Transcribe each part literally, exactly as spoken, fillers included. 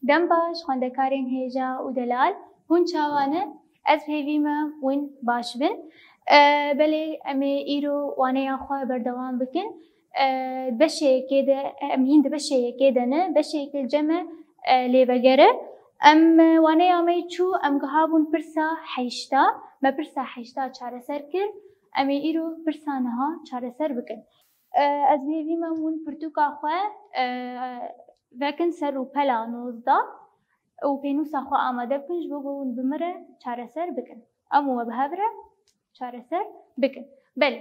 Dem baş, xwendekarên hêja û delal, hûn çawa ne? Ez hêvî me hûn baş bin. E, belê, em ê îro waneya xwe berdewam bikin. E, beşê yekê de, em hîn di beşê yekê de ne, beşê yekê cem e, e, lêvegere. Em, e, waneya me çû, em giha bûn pirsa heşta, me pirsa heşta çareser kir, em ê îro pirsa niha çareser bikin. E, ez bi hêvî me hûn pirtûka xwe, e, vekin ser rûpela nozdeh û pênûsa xwe amade bikin, ji bo ku hûn bi min re çareser bikin. Em û we bi hev re çareser bikin. Belê.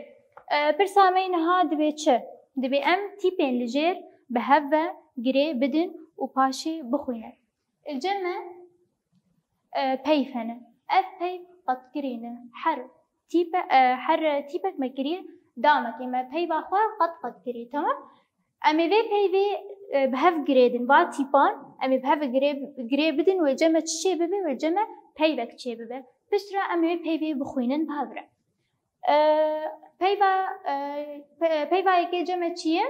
E, pirsa me niha dibê çi? Dibê em tîpên li jêr bi hev ve girê bidin û paşê bixwînin. Li cem me, e, peyv hene. Ev peyv qetkirî ne. Her tîpe, e, her tîpek me kiriye, da me kê me peyva xwe qet qetkirî. Tamam? Em ê vê peyvê, e, bi hev girêdin. Va tîpan, em ê bi hev girê, girê bidin, wê cem me çi çê bibe, wê cem me peyvek çê bibe. Piştre em ê vê peyvê bixwînin bi hev re. E, peyva, e, pe-, peyva yekê cem me çi ye?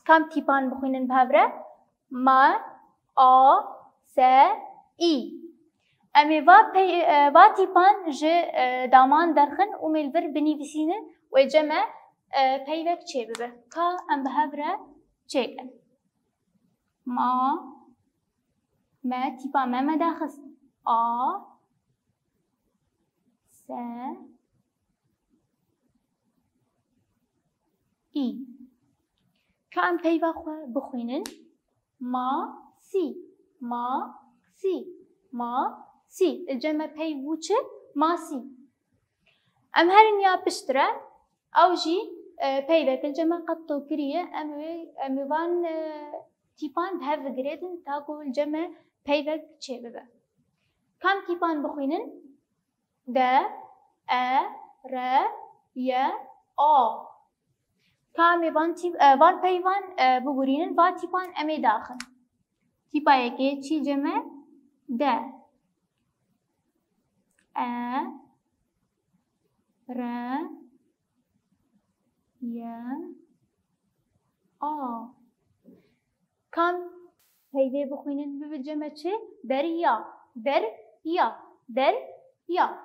Kam tîpan bixwînin bi hev re? Ma, a, se, î. Em ê va pey-, e, va tîpan ji, e, daman derxin û em ê li vir binivîsînin, wê cem me, e, peyvek çê bibe. Ka em bi hev re çêkin. Ma, me, tîpa me, me daxist. A, se, î. Ka em peyva xwe bixwînin. Ma, sî. Ma, sî. Ma, sî. Li cem me peyv bû çi? Ma, sî. Em herin ya piştre, ew jî, e, peyvek li cem me qet tokirî ye. Em ê, em ê van, e, tîpan bi hev bigirêdin, ta ku li cem me peyvek çê bibe. Kam tîpan bixwînin? De, e, re, ye, a. Ka em ê van tîp-, e, van peyvan, e, bigurînin, va tîpan em ê daxin. Tîpa yekê çi cem e? De, e, re, ye, a. Kam peyvê bixwînin, bibe cem e çi? Deriya. Deriya. Deriya.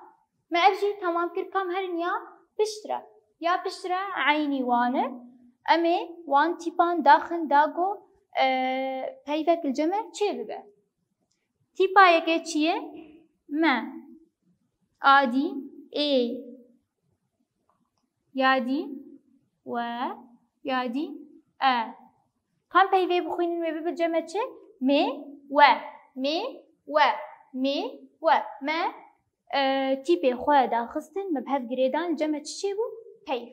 Me ev jî temam kir, kam herin ya piştre. Ya piştre eynî wan e. Em ê wan tîpan daxin da ku, e, peyvek li cem me çê bibe. Tîpa yekê çi ye? Me. A dî, ê. Ya dî, we. Ya dî, e. Kam peyvê bixwînin, wê bibe cem e çi? Mê, we. Mê, we. Mê, we. Me, e, tîpê xwe daxistin, me bi hev girêdan, cem e çi çêbû? Peyv.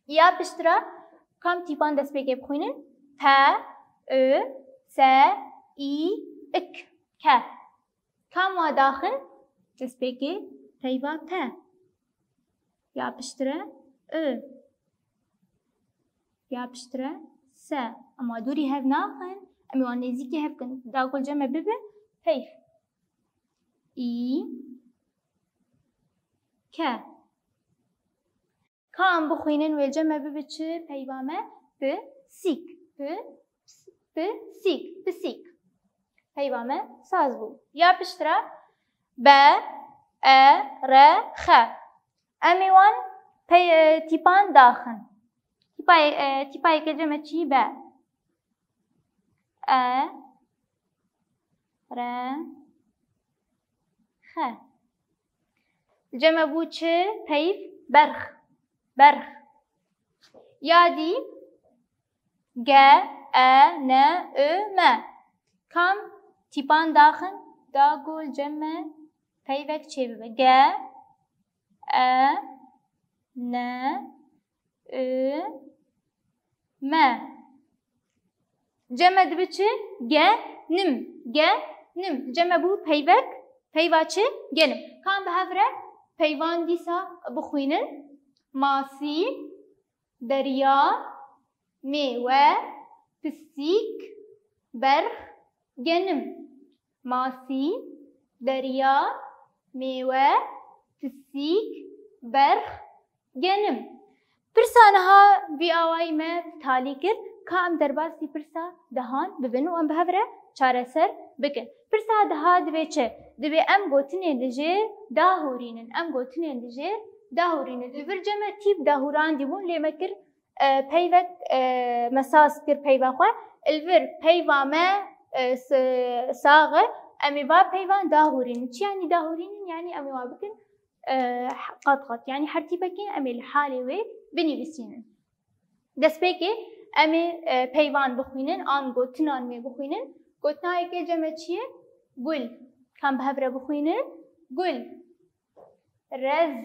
Ya piştre kam tîpan destpêkê bixwînin? Pe, ö, se, î, ik, ke. Kam wa daxin? Destpêkê peyva pe. Ya piştre ö. Ya piştre se. Em wa dûrî hev naxin. Em ê wan nêzîkî hev kin. Da ku cem e bibe peyv. Î, ke. Ka em bixwînin, wê cem e bibe çi? Peyva me pisîk. Pi, pi, sîk. Pisîk. Peyva me saz bû. Ya piştre be, e, re, xe. Em ê wan pey-, e, tîpan daxin. Tîpa ye-, e, tîpa yekê cem e çi? Be. E, re, xe. Cem e bû çi? Peyv, berx. Berx. Ya dî, ge, e, ne, ö, me. Kam tîpan daxin da ku cem me peyvek çê bibe? Ge, e, ne, ö, me. Cem e dibe çi? Genim. Genim. Cem e bû peyvek. Peyva çi? Genim. Kam bi hev re peyvan dîsa bixwînin? Masî, derya, mêwe, pisîk, berx, genim. Masî, derya, mêwe, pisîk, berx, genim. Pirsa niha vî awayî me talî kir, ka em derbasî pirsa dehan bibin û em bi hev re çareser bikin. Pirsa daha divê çi? Divê em gotinên li jêr dahûrînin. Em gotinên li jêr dahûrînin. Li vir cem me tîp dahûrandî bûn, lê me kir, e, peyvek, e, me saz kir peyva xwe. Li vir peyva me, e, s-, sax e. Em ê va peyvan dahûrînin. Çi yanî dahûrînin? Yanî em ê wa bikin, e, qat qat. Yanî her tîpekê em ê li halê wê binivîsînin. Destpêkê em ê, e, peyvan bixwînin, an gotinan wê bixwînin. Gotina yekê cem me çi ye? Gul. Ka em bi hev re bixwînin. Gul. Rez.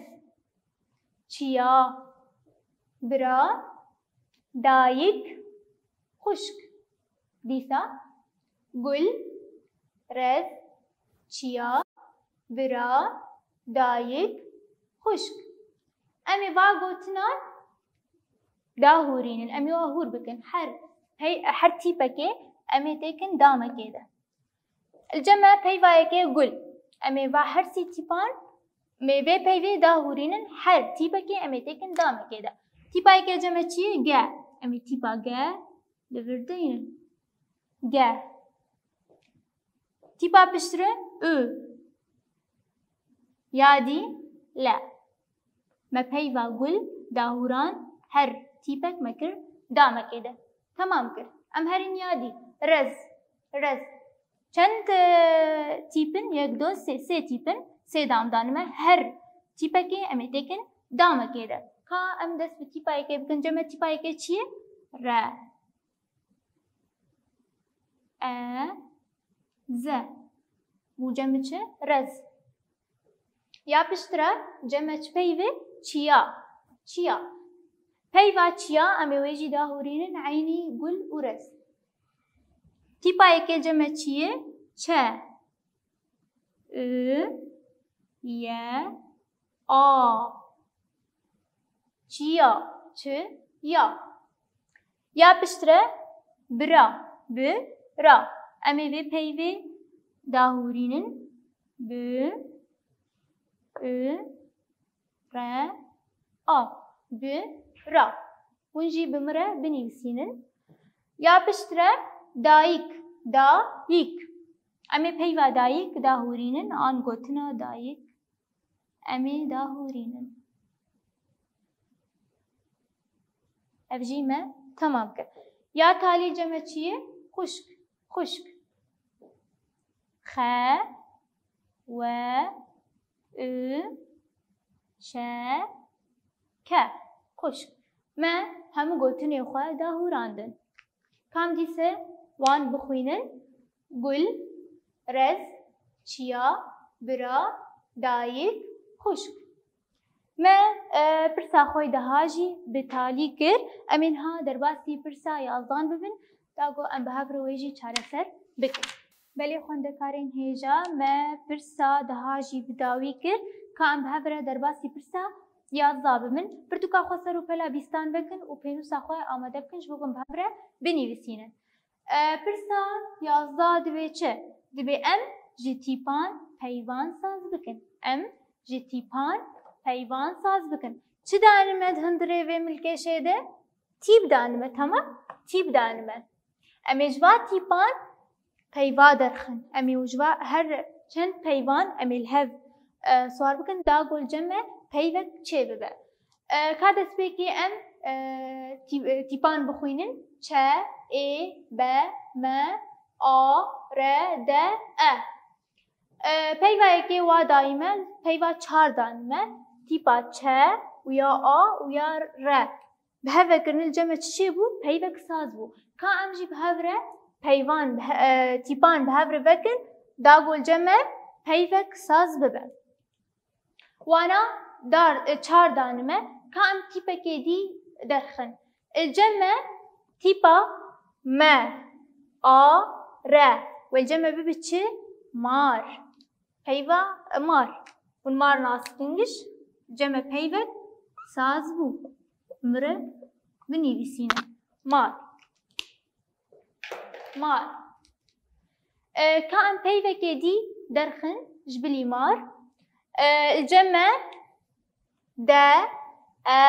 Çiya. Bira. Dayik. Xwişk. Dîsa. Gul. Rez. Çiya. Bira. Dayik. Xwişk. Em ê va gotinan dahûrînin. Em ê wa hûr bikin. Her pey-, her tîpekê em ê têkin damekê de. Li cem me peyva yekê gul. Em ê va her sî tîpan, em ê vê peyvê dahûrînin, her tîpekê em ê têkin damekê de. Tîpa yekê cem me çi ye? Ge. Em ê tîpa ge li vir deynin. Ge. Tîpa piştre ü. Yadî le. Me peyva gul dahûran, her tîpek me kir damekê de. Temam kir. Em herin yadî. Rez. Rez. Çend, e, tîp in? Yek, du, sê. Sê tîp in. Sê dam danime. Her tîpekê em ê têkin damekê de. Ka em dest bi tîpa yekê bikin. Cem me tîpa yekê çi ye? Re. E, ze. Û cem mi çi? Rez. Ya piştre cem me çi peyvê? Çiya. Çiya. Peyva çiya em ê wê jî dahûrînin eynî gul û rez. Tîpa yekê cem me çi ye? Çe. Ü, ye, a. Çiya, çi, ya. Ya piştre bira, bi, ra. Em ê vê peyvê dahûrînin. Bi, ü, re, a. Bi, ra. Hûn jî bi min re binivîsînin. Ya piştre dayik, da, yik. Em ê peyva dayik dahûrînin, an gotina dayik. Em ê dahûrînin. Ev jî me temam kir. Ya talî cem me çi ye? Xwişk. Xwişk. Xe, we, ü, çe, ke. Xwişk. Me hemû gotinê xwe dahûrandin. Kam dîse wan bixwînin. Gul, rez, çiya, bira, dayik, xwişk. Me, e, pirsa xwe daha jî bi talî kir. Em ê niha derbasî pirsa yazdan bibin, da ku em bi hev re wê jî çareser bikin. Belê xwendekarên hêja, me pirsa daha jî bi dawî kir, ka em bi hev re derbasî pirsa yazda bibin. Pirtûka xwe ser û pela bîstan vekin û pênûsa xwe amade bikin, ji bo ku em bi hev re binivîsînin. E, pirsa yazda divê çi? Divê em ji tîpan peyvan saz bikin. Em ji tîpan peyvan saz bikin. Çi danime di hundirê vê milkêşê de? Tîp danime, tamam? Tîp danime. Em ê ji va tîpan peyva derxin. Em ê ji va her çend peyvan em ê li hev, e, siwar bikin, da ku li cem me peyvek çê bibe. E, ka destpêkê em, e, tî-, e, tîpan bixwînin. Çe, ê, be, me, a, re, de, e. E, peyva yekê wa dayî me, peyva çar danî me. Tîpa çe û ya a û ya re. Bi hev ve kirin li cem me çi çêbû? Peyvek saz bû. Ka em jî bi hev re peyvan, bi he-, e, tîpan bi hev re vekin, da ku li cem me peyvek saz bibe. Wana dar, e, çar danî me, ka em tîpekê dî derxin. Li cem me tîpa me, a, re. Wê li cem me bibe çi? Mar. Peyva, e, mar. Hûn mar nas dikin giş? Cem me peyvek saz bû. Min re binivîsîne. Mar. Mar. E, ka em peyvekê dî derxin ji bilî mar. E, li cem me de, e,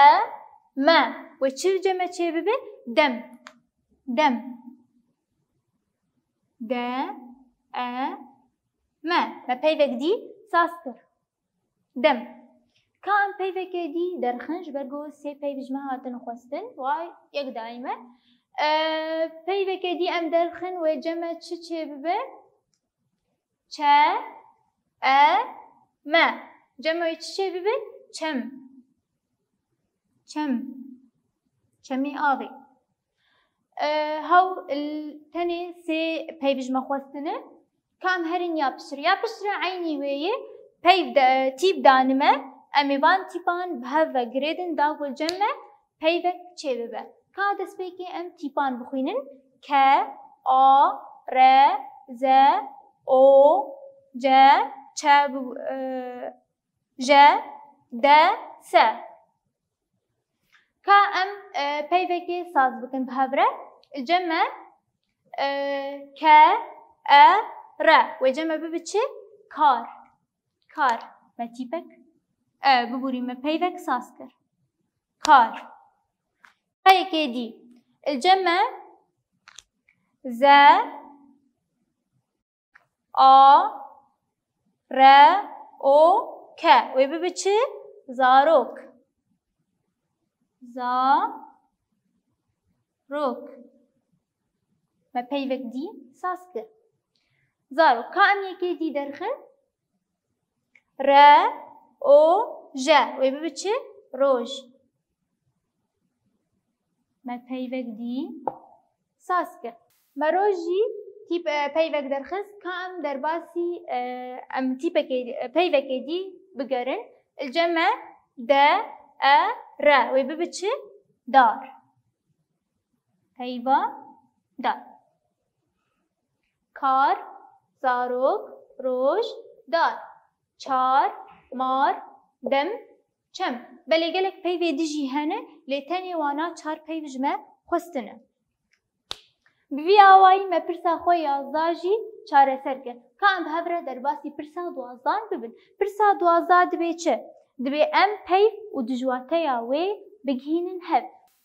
me. Wê çi li cem me çê bibe? Dem. Dem. D, E, M. Me peyvek dî saz kir. Dem. Ka em peyvekê dî derxin, ji ber ku sê peyv ji me hatin xwestin, wa yek dayî me. E, peyvekê dî em derxin, wê cem me çi çêbibe? Ç, E, M. Cem me wê çi çêbibe? Çem. Çem. Çemê avê. E, haw, l-, tenê sê peyv ji me xwestine. Ka em herin ya piştre. Ya piştre eynî wê yê. Peyv de, tîp danime. Em ê van tîpan bi hev ve girêdin, da ku cem me peyvek çêbibe. Ka destpêkê em tîpan bixwînin. K, A, R, Z, O, C, Ç, bi-, e, J, D, S. Ka em, e, peyvekê saz bikin bi hev re. Cem me, e, K, E, R. Wê cem me bibe çi? Kar. Kar. Me tîpek, e, biborî me peyvek saz kir. Kar. Kayekê dî. Cem me Z, A, R, O, K. Wê bibe çi? Zarok. Zarok. Me peyvek dî saz kir. Zarok. Ka em yekê dî derxin? R, O, J. Wê bibe çi? Roj. Me peyvek dî saz kir. Me rojî tîp, e, peyvek derxist, ka em derbasî, e, em tîpekê, e, peyvekê dî bigerin. Li cem me D, E, R. Wê bibe çi? Dar. Peyva dar. Kar, zarok, roj, dar. Çar, mar, dem, çem. Belê gelek peyvê dijî hene, lê tenê wana çar peyv ji me xwestine. Bi vî awayî me pirsa xwe yazdeh jî çareser kir. Ka em bi hev re derbasî pirsa duwazdan bibin. Pirsa duwazda dibê çi? Dibê em peyv û dijwateya wê bigihînin hev.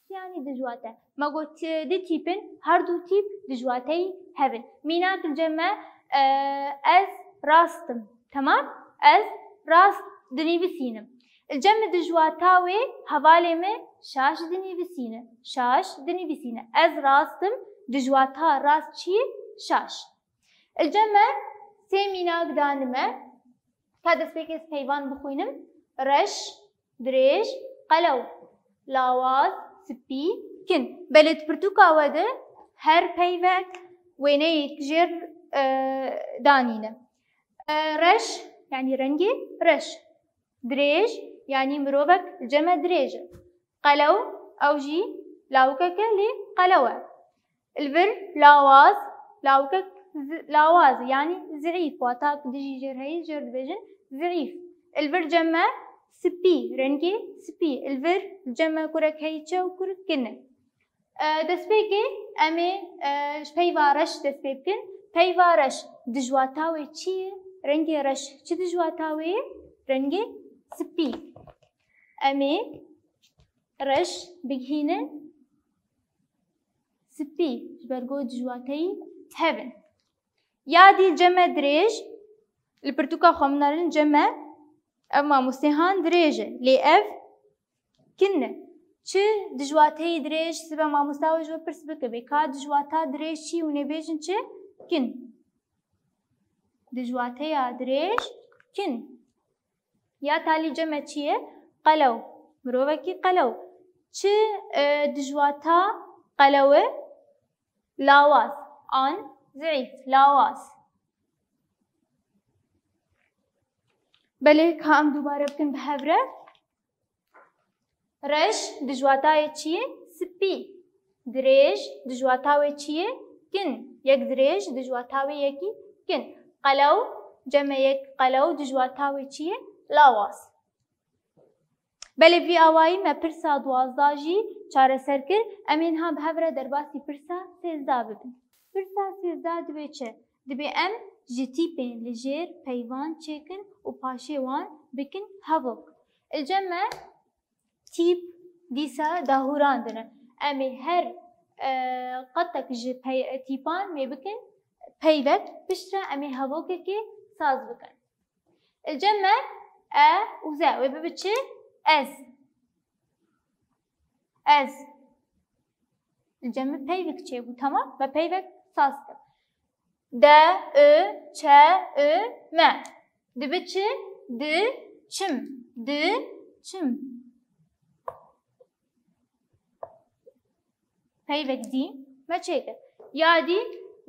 Yanî dijwate. Me got, e, di tîp in, her du tîp dijwateyî hev in. Mînak li cem me, e, ez rast im. Temam? Ez rast dinivîsînim. Li cem min dijwata wê hevalê min şaş dinivîsîne. Şaş dinivîsîne. Ez rast im, dijwata rast çi ye? Şaş. Li cem me sê mînak danime. Ka destpêkê ez peyvan bixwînim. Reş, dirêj, qelew, lawaz, spî, kin. Belê di pirtûka we de her peyvek wêneyek jêr, e, danîne. E, reş, yanî rengê reş. Dirêj, yanî mirovek li cem me dirêj e. Qelew, ew jî lawikek e, lê qelew e. Li vir lawaz, lawikek zi-, lawaz e, yanî zeîf, wata ku dijî jêr heyî, jêr dibêjin zeîf. Li vir cem me spî, rengê spî. Li vir cem me kurek heyî çi û kurek kin e. E, destpêkê em ê, e, ji peyva reş dest pê bikin. Peyva reş dijwata wê çi ye? Rengê reş çi dijwata wê ye? Rengê spî. Em ê reş bigihînin spî, ji ber ku dijwateyî hev in. Ya dî cem me dirêj, li pirtûka xwe min nerin cem me, ev mamostê han dirêj e, lê ev kin e. Çi dijwateyî dirêj, sibe mamosta we ji we pirs bikibe, ka dijwata dirêj çi û nêbêjin çi? Kin. Dijwateya dirêj kin. Ya talî cem me çi ye? Qelew. Mirovekî qelew. Çi, e, dijwata qelew e? Lawaz. An zeîf. Lawaz. Belê, ka em dubare bikin bi hev re. Reş dijwata wê çi ye? Spî. Dirêj dijwata wê çi ye? Kin. Yek dirêj dijwata wê yekî kin. Qelew, cem me yek qelew dijwata wê çi ye? Lawaz. Belê vî awayî me pirsa duwazdeh jî çareser kir. Em ê niha bi hev re derbasî pirsa sêzdeh bibin. Pirsa sêzdeh dibê çi? Dibê em ji tîpên li jêr peyvan çêkin û paşê wan bikin hevok. Li cem me tîp dîsa dahûrandin e. Em ê her, e, qetek ji pey-, tîpan mê bikin peyvek, piştre em ê hevokekê saz bikin. Li cem me e û ze. Wê bibe çi? Ez. Ez. Li cem me peyvek çêbû, tamam? Me peyvek saz kir. D, I, Ç, I, M. Dibe çi? Di, çim. Di, çim. Peyvek dî me çêkir. Ya dî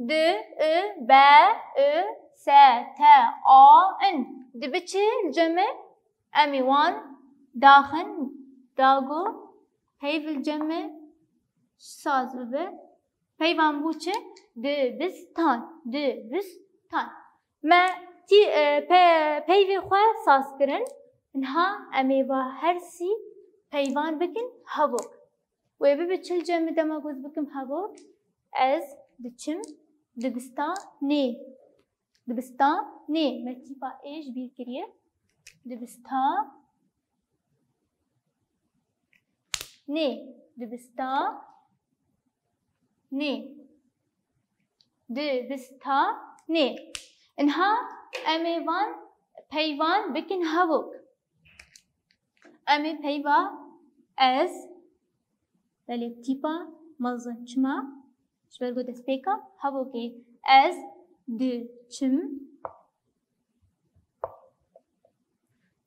di, i, be, i, se, te, a, in. Dibe çi li cem me? Em ê wan daxin, dago, peyv li cem me saz bibe. Peyvan bû çi? Dibistan, dibistan. Me tî, e, pe-, peyvê xwe saz kirin. Niha em ê va her sî peyvan bikin hevok. Wê bibe çi li cem me dema ku ez bikim hevok? Ez diçim dibistanê. Dibistanê. Me tîpa ê ji bîr kiriye. Dibistanê. Dibistanê. Dibistanê. Inha em ê van peyvan bikin hevok. Em ê peyva ez, belê tîpa mezin. Çima? Ji ber ku destpêka hevokê. Ez diçim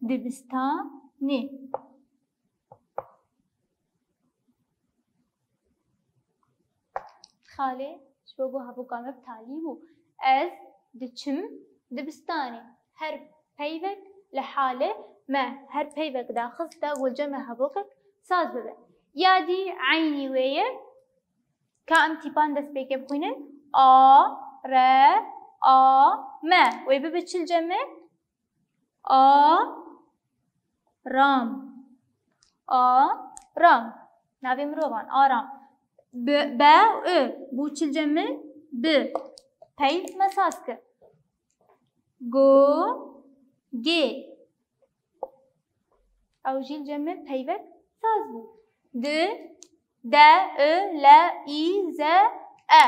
dibistanê. Xalê, ji bo ku hevoka me bi talî bû. Ez diçim dibistanê. Her peyvek li halê me, her peyvek daxist da gulce me hevokek saz bibe. Ya dî eynî wê ye. Ka em tîpan destpêkê bixwînin. A, re, a, me. Wê bibe çi li cem me? A, ram. A, ram. Navê mirovan, Aram. B, be, ö. Bû çi li cem me? Bi. Peyv me saz kir. Go, gê. Ew jî li cem me peyvek saz bû. Di, de, ö, le, î, ze, e.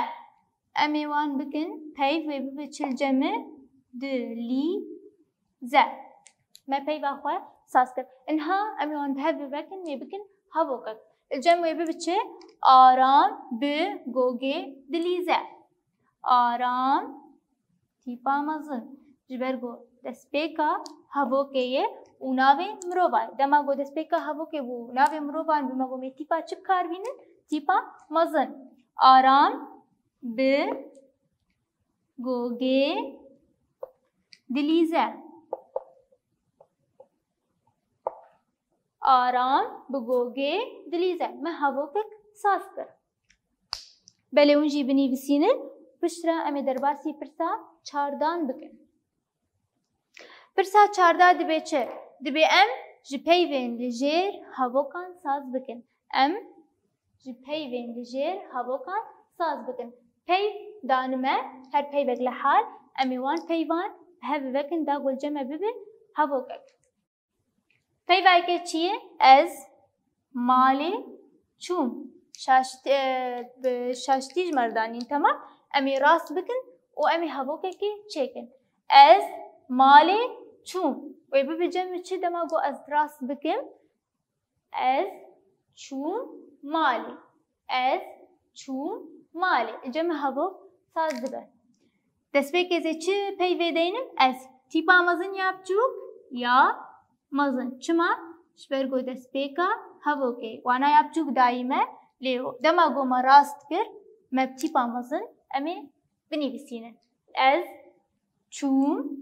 Em ê wan bikin peyv, wê bibe çi li cem me? Di, lî, ze. Me peyva xwe saz kir. Inha em ê wan bi hev bivekin, wê bikin hevokek. Li cem wê bibe çi? Aram, bi, gogê, dilîze. Aram, tîpa mezin. Ji ber ku destpêka hevokê ye û navê mirova ye. Dema ku destpêka hevokê bû û navê mirovan bû, me got me tîpa çi bi kar bînin? Tîpa mezin. Aram, bi, gogê, dilîze. Aram, bi gogê, dilîze. Me hevokek saz kir. Belê hûn jî binivîsînin, piştre em ê derbasî pirsa çardan bikin. Pirsa çarda dibe çi? Dibe em ji peyvên li jêr hevokan saz bikin. Em ji peyvên li jêr hevokan saz bikin. Peyv danime, her peyvek li hal, em ê wan peyvan bi hev bivekin da gulce me bibe hevokek. Peyvayeke çi ye? Ez malê çûm. Şaşt-, e, bi şaştî ji me re danîn, temam. Em ê rast bikin û em ê hevokekê çêkin. Ez malê çûm. Wê bibe cem çi dema ku ez rast bikim? Ez çûm malê. Ez çûm malê. Li cem hevok saz dibe. Destpêkê ez ê çi peyvê deynim? Ez. Tîpa mezin ya biçûk ya mezin. Çima? Ji ber ku destpêka hevokê. Wana ya biçûk dayî me, lê dema ku me rast kir, me bi tîpa mezin em ê binivîsînin. Ez çûm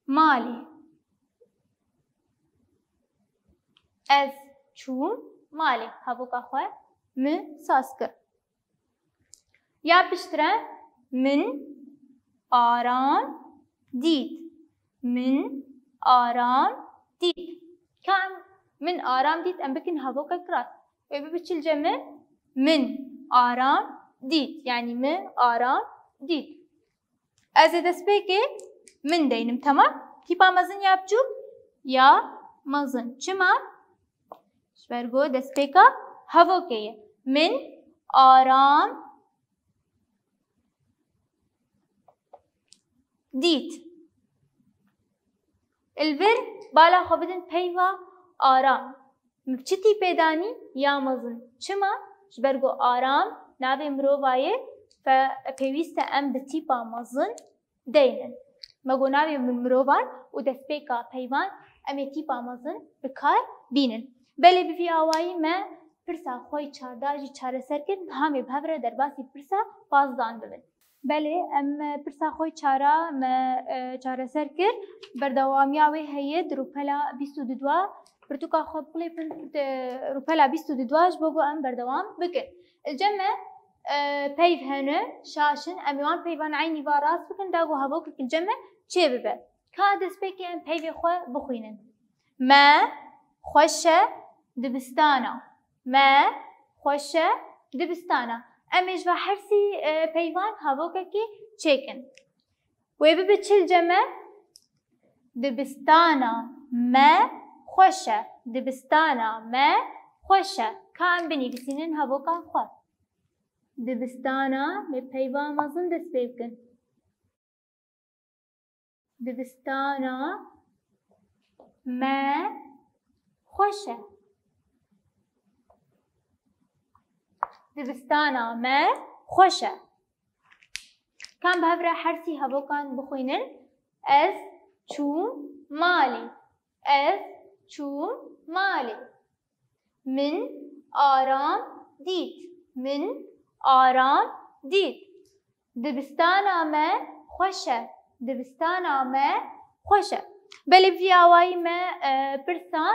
malê. Ez çûm malê. Hevoka xwe min saz kir. Ya piştre min Aram dît. Min Aram dît. Ka em min Aram dît, em bikin hevokek rast. Wê bibe çi li cem min? Min Aram dît. Yanî min Aram dît. Ez ê destpêkê min deynim, temam? Tîpa mezin ya biçûk ya mezin. Çima? Ji ber ku destpêka hevokê ye. Min, Aram, dît. Li vir bala xwe bidin peyva aram. Min bi çi tîpê danî? Ya mezin. Çima? Ji ber ku aram navê mirova ye, fe-, pêwîst e em bi tîpa mezin deynin. Me got navê min mirovan û destpêka peyvan em ê tîpa mezin bi kar bînin. Belê bi vî awayî me pirsa xwe yî çarda jî çareser kir, niha em ê bi hev re derbasî pirsa pazdan bibin. Belê, em, e, pirsa xwe çara me, e, çareser kir. Berdewamiya wê heye di rûpela bîst û dua. Pirtûka xwe biqilêpin, e, rûpela bîst û dua ji bo ku em berdewam bikin. Li cem me, e, peyv hene, şaş in. Em ê wan peyvan eynî va rast bikin, da ku hevokek li cem me çê bibe. Ka destpêkê em peyvê xwe bixwînin. Me xweş e dibistana. Me xweş e dibistana. Em ê ji va hersî, e, peyvan havokekî çêkin. Wê bibe çi li cem me? Dibistana me xweş e. Dibistana me xweş e. Ka em binivîsînin havoka xwe. Dibistana me peyva mezin dest pê bikin. Dibistana me xweş e. Dibistana me xweş e. Ka em bi hev re hersî hevokan bixwînin. Ez çûm malê. Ez çûm malê. Min aram dît. Min aram dît. Dibistana me xweş e. Dibistana me xweş e. Belê vî awayî me, e, pirsa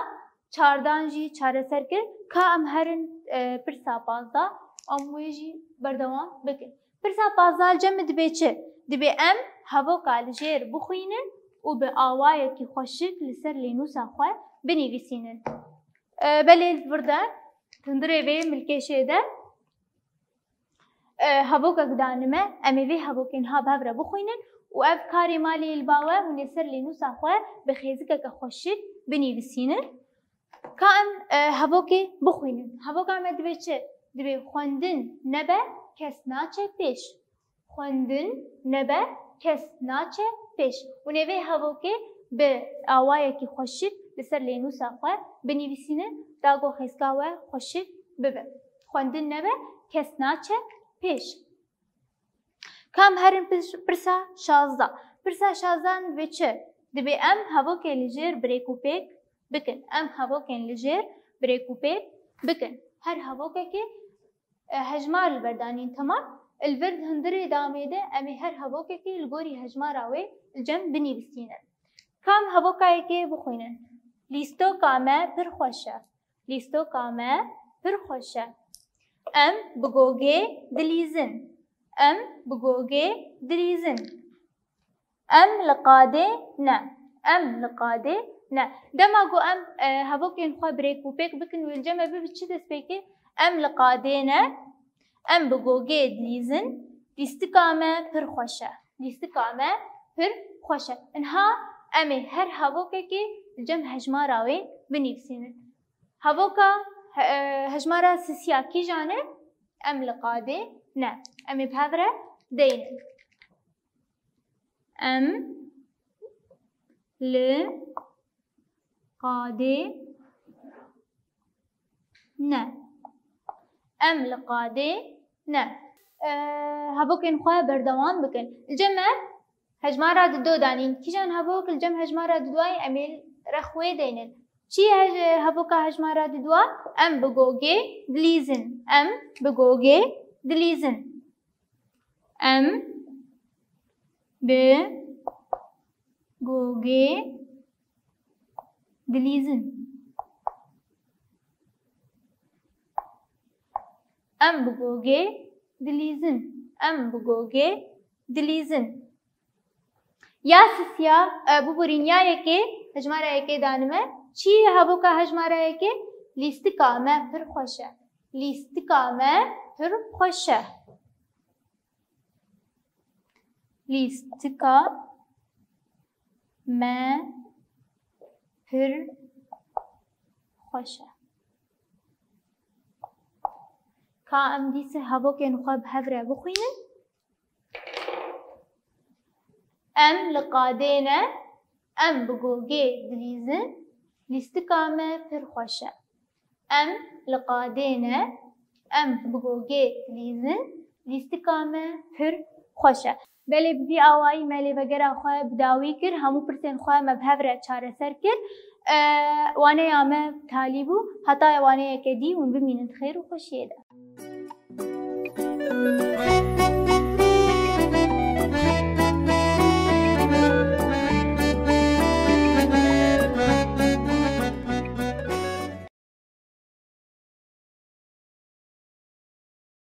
çardan jî çareser kir. Ka em herin, e, pirsa pazda, em wê jî berdewam bikin. Pirsa pazda li cem min dibê çi? Dibê em hevoka li jêr bixwînin û bi awayekî xweşik li ser lênûsa xwe binivîsînin. E, belê li vir de, hundirê vê milkêşê de, e, hevokek danime, em ê vê hevokê niha bi hev re bixwînin û ev karê malê li ba we hûn ê ser lênûsa xwe bi xêzikeke xweşik binivîsînin. Ka em, e, hevokê bixwînin. Hevoka me dibê çi? Dibê xwendin nebe kes naçe pêş. Xwendin nebe kes naçe pêş. Hûn ê vê hevokê bi awayekî xweşik li ser lênûsa xwe binivîsînin, da ku xêzika we xweşik bibe. Xwendin nebe kes naçe pêş. Ka em herin pir-, pirsa şazda. Pirsa şazdan dibê çi? Dibê em hevokê li jêr birêk û pêk bikin. Em hevokên li jêr birêk û pêk bikin. Her hevokekê, e, hejmar li ber danîn, temam. Li vir hundirê damê de em ê her hevokekê li gorî hejmara wê li cem binivîsînin. Ka em hevoka yekê bixwînin. Lîstoka me pir xweş e. Lîstoka me pir xweş e. Em bi gogê dilîzin. Em bi gogê dilîzin. Em li qadê ne. Em li qadê ne. Dema ku em, e, hevokên xwe birêk û pêk bikin, wê li cem me bibe çi destpêkê? Em li qadê ne. Em bi gogê dilîzin. Lîstika me pir xweş e. Lîstika me pir xweş e. Niha em ê her hevokekê li cem hejmara wê binivîsînin. Hevoka he-, e, hejmara sisiya kîjan e? Em li qadê ne. Em ê bi hev re deynin. Em li qadê ne. Em li qadê ne. E, hevokên xwe berdewam bikin. Li cem me hejmara dido danîn. Kîjan hevok li cem hejmara didoyê em ê rexwê deynin? Çi ye hej-, hevoka hejmara didoa? Em bi gogê dilîzin. Em bi gogê dilîzin. Em bi gogê dilîzin. Em bi gogê dilîzin. Em bi gogê dilîzin. Ya sisiya, e, biborîn ya yekê, hejmara yekê danime. Çi ye hevoka hejmara yekê? Lîstika me pir xweş e. Lîstika me pir xweş e. Lîstika me pir xweş e. Ka em dîsa hevokên xwe bi hev re bixwînin. Em li qadê ne, em bi gogê dilîzin, lîstika me pir xweş e. Em li qadê ne, em bi gogê dilîzin, lîstika me pir xweş e. Belê bi vî awayî me lêvegera xwe bi dawî kir, hemû pirsên xwe me bi hev re çareser kir. E, waneya me talî bû, heta waneyeke dî hûn bimînin di xêr û xweşiyê de.